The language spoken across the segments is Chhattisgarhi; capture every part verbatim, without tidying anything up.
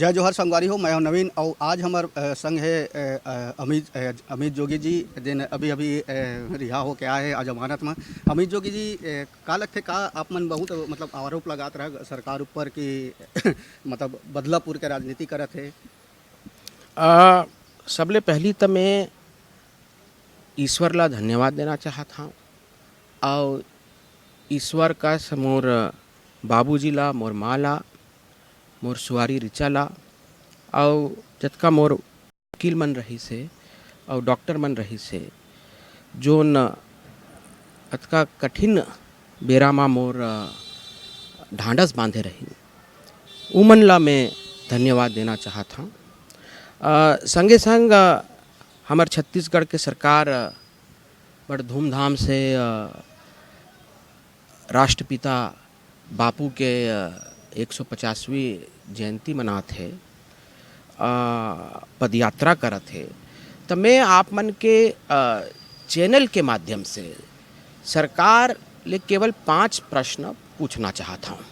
जय जोहार संगवारी हो, मैं हूं नवीन अउ आज हमर, अ, संग हे, अ, अ, अमित, अ, अमित जोगी जी, जेन अभी-अभी, अ, रिहा होके आए हे जमानत म। अमित जोगी जी, अ, का लगथे, का आप मन बहुत, मतलब, आरोप लगात रहा सरकार ऊपर कि मतलब बदलापुर के राजनीति करत हे? अ, सबले पहली त मैं ईश्वर ला धन्यवाद देना चाहत हंव अउ ईश्वर कस मोर बाबूजी ला, मोर माँ ला, मोर सुवारी रिचा ला अउ जतका मोर वकील मन रहिस हे अउ डॉक्टर मन रहिस हे, जोन अतका कठिन बेरा म मोर, अ, ढांढस बांधे रहिन, उमन ला मैं धन्यवाद देना चाहत हंव। अ, संगे संग, अ, हमर छत्तीसगढ़ के सरकार, अ, बड़ धूमधाम से, अ, राष्ट्रपिता बापू के, अ, एक सौ पचासवीं जयंती मनात हे, अ, पदयात्रा करत हे, त मैं आप मन के, अ, चैनल के माध्यम से सरकार ले केवल पांच प्रश्न पूछना चाहत हंव।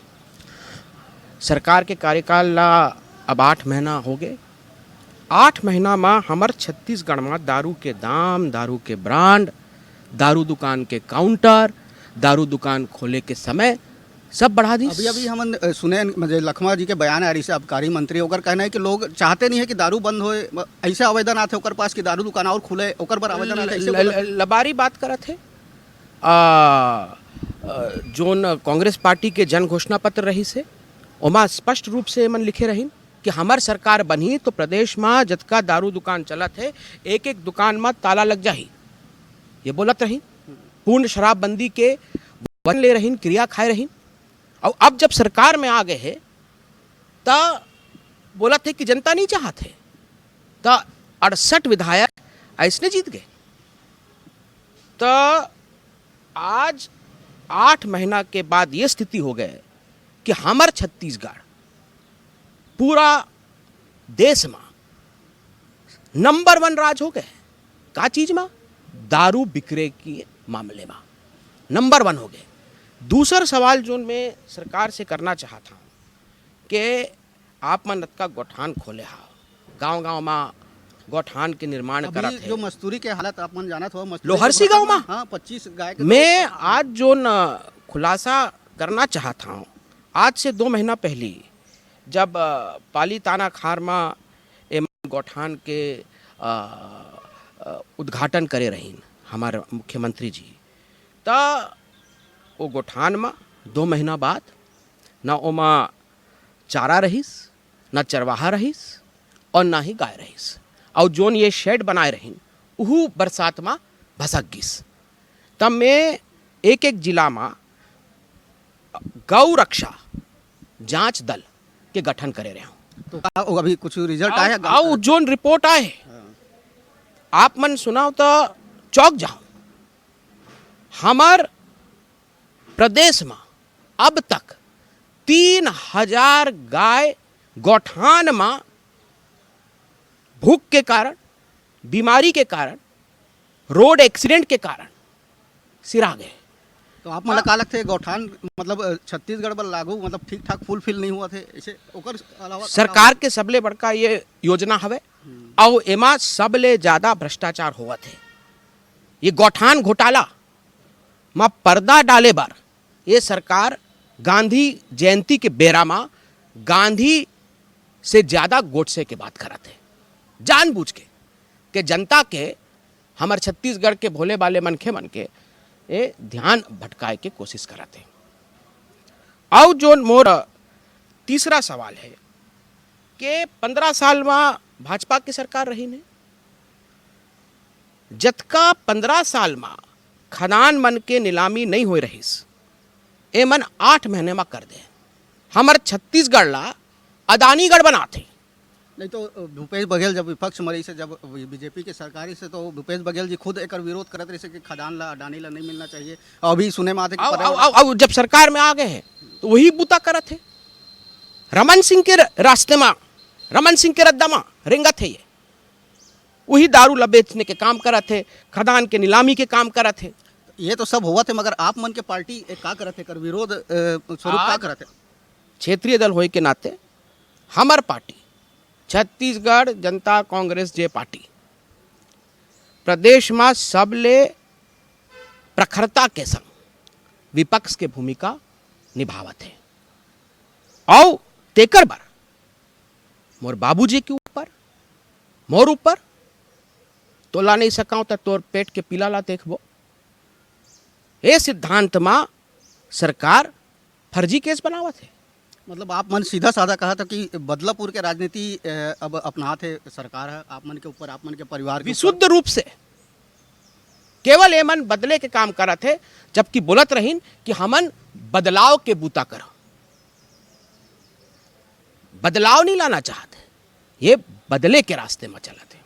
सरकार के कार्यकाल ला अब आठ महीना हो गए। आठ महीना म हमर छत्तीसगढ़ म दारू के दाम, दारू के ब्रांड, दारू दुकान के काउंटर, दारू दुकान खोले के समय सब बढ़ा दिस। अभी-अभी हमन, अ, सुने हन, मतलब, लखमा जी के बयान आए रहिस हे, आबकारी मंत्री, ओकर कहना हे कि लोग चाहते नहीं हे कि दारू बंद होए, म-, ऐसे आवेदन आथे ओकर पास कि दारू दुकान और खुले, ओकर बर आवेदन आथे, ऐसे ल-, बोलत ल-, हे। लबारी बात करत हे। आ, अ, जोन कांग्रेस पार्टी के जन घोषणा पत्र रहिस हे, ओमा स्पष्ट रूप से एमन लिखे रहिन कि हमर सरकार बनही तो प्रदेश म जतका दारू दुकान चलत हे, एक-एक दुकान म ताला लग जाही, ये बोलत रहिन। पूर्ण शराबबंदी के वचन ले रहिन, किरिया खाए रहिन। अउ अब जब सरकार में आ गए हे, त बोलत हे कि जनता नहीं चाहत हे, त अड़सठ विधायक अइसने जीत गए। त आज आठ महीना के बाद ये स्थिति हो गए कि हमर छत्तीसगढ़ पूरा देश म नंबर वन राज हो गए। का चीज म? दारू बिक्रे के मामले म नंबर वन हो गए। दूसर सवाल जोन मैं सरकार से करना चाहत हंव कि आप मन अतका गौठान खोले हव, गांव-गांव म गौठान के निर्माण अभी करत हे। जो मस्तूरी के हालत आप मन जानत हो, मस्तूरी लोहरसी के गांव म? हाँ, पच्चीस गाय के मैं तो आज जोन खुलासा करना चाहत हंव, आज से दो महीना पहली जब, अ, पालीताना खार म एमन गौठान के, अ, अ, उद्घाटन करे रहिन हमर मुख्यमंत्री जी, त ओ गौठान म दो महीना बाद न ओमा चारा रहिस, न चरवाहा रहिस अउ न ही गाय रहिस। अउ जोन ये शेड बनाए रहिन, उहू बरसात म भसक गिस। त मैं एक-एक जिला म गौ रक्षा जांच दल के गठन करे रहे हूँ। तो का वो अभी कुछ रिजल्ट आए हे? अउ जोन रिपोर्ट आए हे, हाँ। आप मन सुनव त चौंक जाओ। हमर प्रदेश म अब तक तीन हजार गाय गौठान म भूख के कारण, बीमारी के कारण, रोड एक्सीडेंट के कारण सिरा गए। तो आप मन ला का लगथे, गौठान, मतलब, अ, छत्तीसगढ़ बर लागू, मतलब, ठीक ठाक फुलफिल नहीं हुआ थे, ऐसे ओकर अलावा का सरकार के सबले बड़का ये योजना हवे, हम्म। अउ एमा सबले ज्यादा भ्रष्टाचार होवत हे। ये गौठान घोटाला म पर्दा डाले बर ये सरकार गांधी जयंती के बेरा म गांधी से ज्यादा गोडसे के बात करत हे, जानबूझ के, के जनता के, हमर छत्तीसगढ़ के भोले भाले मनखे मन के ये ध्यान भटकाए के कोशिश करत हे। अउ जोन मोर तीसरा सवाल हे के पंद्रह साल म भाजपा के सरकार रहिन हे, जतका पंद्रह साल म खदान मन के नीलामी नइ होए रहिस, ए मन आठ महीने म कर दे। हमर छत्तीसगढ़ ला अदानीगढ़ बनाथे। नहीं तो, अ, भूपेश बघेल जब विपक्ष म रहिस हे, जब बीजेपी के सरकार रहिस हे, तो भूपेश बघेल जी खुद एकर विरोध करत रहिस हे कि खदान ला, अडानी ला नहीं मिलना चाहिए। अभी सुने म आथे कि अउ, पर्यावरण अउ, अउ, अउ जब सरकार में आ गए हे, तो वही बूता करत हे। रमन सिंह के र-, रास्ते म, रमन सिंह के रद्दा म रेंगत हे ये। वही दारू ला बेचने के काम करत हे, खदान के नीलामी के काम करत हे। ये तो सब होवत हे, मगर आप मन के पार्टी ए का करत हे, एकर विरोध, अ, स्वरूप का आज करत हे? क्षेत्रीय दल होए के नाते हमर पार्टी छत्तीसगढ़ जनता कांग्रेस जे पार्टी प्रदेश म सबले प्रखरता के संग विपक्ष के भूमिका निभावत हे। अउ तेकर बर मोर बाबूजी के ऊपर, मोर ऊपर, तोला नहीं सकाओ त तोर पेट के पीला ला देखबो, ए सिद्धांत म सरकार फर्जी केस बनावत हे। मतलब आप मन सीधा साधा कहा था कि बदलापुर के राजनीति, अ, अब अपनात हे सरकार ह, आप मन के ऊपर, आप मन के परिवार के ऊपर। विशुद्ध रूप से केवल एमन बदले के काम करत हे, जबकि बोलत रहिन कि हमन बदलाव के बूता करव। बदलाव नहीं लाना चाहत हे, ये बदले के रास्ते में चलत हे।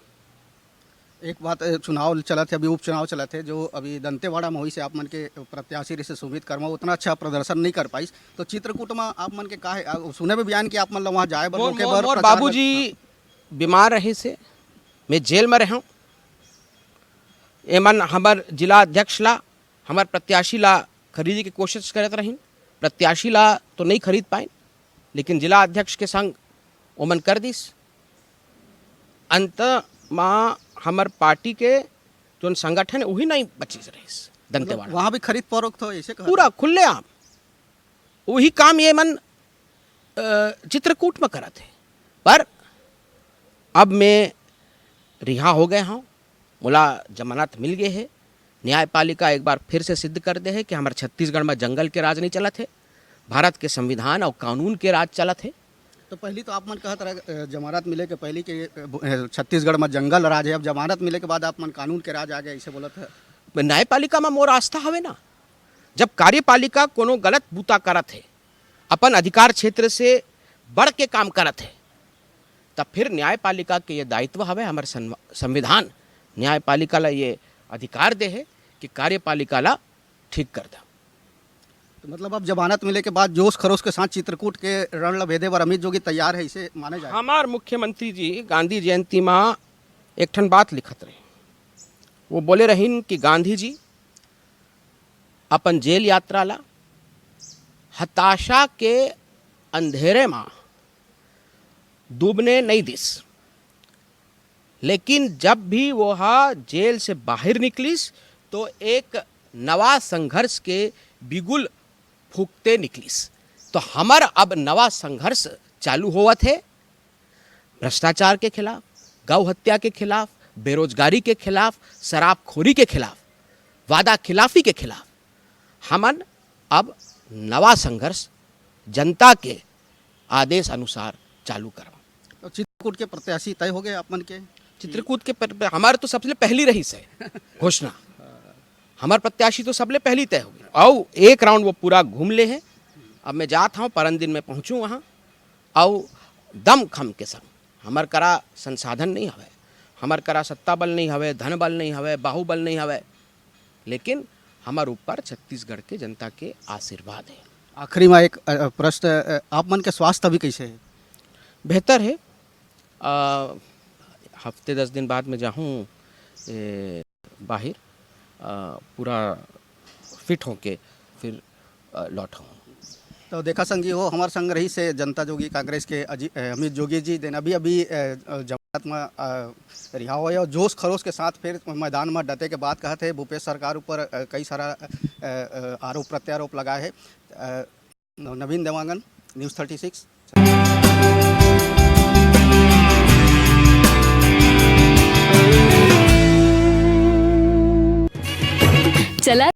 एक बात, अ, चुनाव चलत हे, अभी उपचुनाव चलत हे, जो अभी दंतेवाड़ा में होइस हे, आप मन के प्रत्याशी रहिस हे सुमित कर्मा, उतना अच्छा प्रदर्शन नहीं कर पाइस, तो चित्रकूट में आप मन के का हे? अ, सुने में भी आन कि आप मन ला वहाँ जाए बर मोर, रोके मोर, बर मोर प्रचार बाबूजी बीमार रहिस हे, मैं जेल में रहूँ, एमन हमर जिला अध्यक्ष ला, हमर प्रत्याशी ला खरीदे के कोशिश करत रहिन, प्रत्याशी ला तो नहीं खरीद पाइन, लेकिन जिला अध्यक्ष के संग ओमन कर दिस। अंत म हमर पार्टी के जोन संगठन हे, उही नहीं बचिस रहिस दंतेवाड़ा। वहाँ भी खरीद फरोख्त हो, ऐसे कहा पूरा था। खुलेआम उही काम ये मन, अ, चित्रकूट में करत हे। पर अब मैं रिहा हो गए हूँ, मोला जमानत मिल गए हे। न्यायपालिका एक बार फिर से सिद्ध कर दे हे कि हमर छत्तीसगढ़ में जंगल के राज नहीं चलत हे, भारत के संविधान और कानून के राज चलत हे। तो पहली तो आप मन कहत रहे, अ, जमानत मिले के पहली के, अ, ब-, अ, छत्तीसगढ़ में जंगल राज हे, अब जमानत मिले के बाद आप मन कानून के राज आ गए, ऐसे बोलत हे। न्यायपालिका में मोर आस्था हवे ना, जब कार्यपालिका कोनो गलत बूता करत हे, अपन अधिकार क्षेत्र से बढ़ के काम करत हे, तब फिर न्यायपालिका के ये दायित्व हवे, हमर संव-, संविधान न्यायपालिका ला ये अधिकार दे हे कि कार्यपालिका ला ठीक कर दा। तो मतलब अब जमानत मिले के बाद जोश खरोश के साथ चित्रकूट के रण ला भेदे बर अमित जोगी तैयार हे, इसे माने जाए। हमार मुख्यमंत्री जी गांधी जयंती मा एक ठन बात लिखत रहे, वो बोले रहिन कि गांधी जी अपन जेल यात्रा ला हताशा के अंधेरे मा डूबने नहीं दिस, लेकिन जब भी वो हा जेल से बाहर निकलिस, तो एक नवा संघर्ष के बिगुल फूकते निकलिस। तो हमर अब नवा संघर्ष चालू होवत हे, भ्रष्टाचार के खिलाफ, गौ हत्या के खिलाफ, बेरोजगारी के खिलाफ, शराबखोरी के खिलाफ, वादा खिलाफी के खिलाफ हमन अब नवा संघर्ष जनता के आदेश अनुसार चालू करवा। तो चित्रकूट के प्रत्याशी तय हो गए आप मन के? चित्रकूट के पर, पर, हमारे तो सबसे पहली रहिस हे घोषणा, हमार प्रत्याशी तो सबले पहली तय हो गई। अउ एक राउंड वो पूरा घूम ले हे। अब मैं जात हूँ, परन दिन में पहुँचूँ वहाँ, अउ दम खम के संग, हमर करा संसाधन नहीं हवे, हमर करा सत्ता बल नहीं हवे, धन बल नहीं हवे, बाहुबल नहीं हवे, लेकिन हमर ऊपर छत्तीसगढ़ के जनता के आशीर्वाद हे। आखिरी में एक, अ, प्रश्न, अ, आप मन के स्वास्थ्य अभी कैसे हे? बेहतर हे। अ, हफ्ते दस दिन बाद में जाहूँ, ए, बाहिर, अ, पूरा फिट होके फिर, अ, लौटहूँ। तो देखा संगी हो, हमर संग रहिस हे जनता जोगी कांग्रेस के अजि-, अ, अमित जोगी जी। देन अभी, अभी, अ, अ, जमानत में, अ, रिहा होए और जोश खरोश के साथ फिर मैदान में डटे के बात कहत हे। भूपेश सरकार ऊपर, अ, कई सारा, अ, अ, आरोप प्रत्यारोप लगाए हे। अ, नवीन देवांगन, News Thirty Six। चला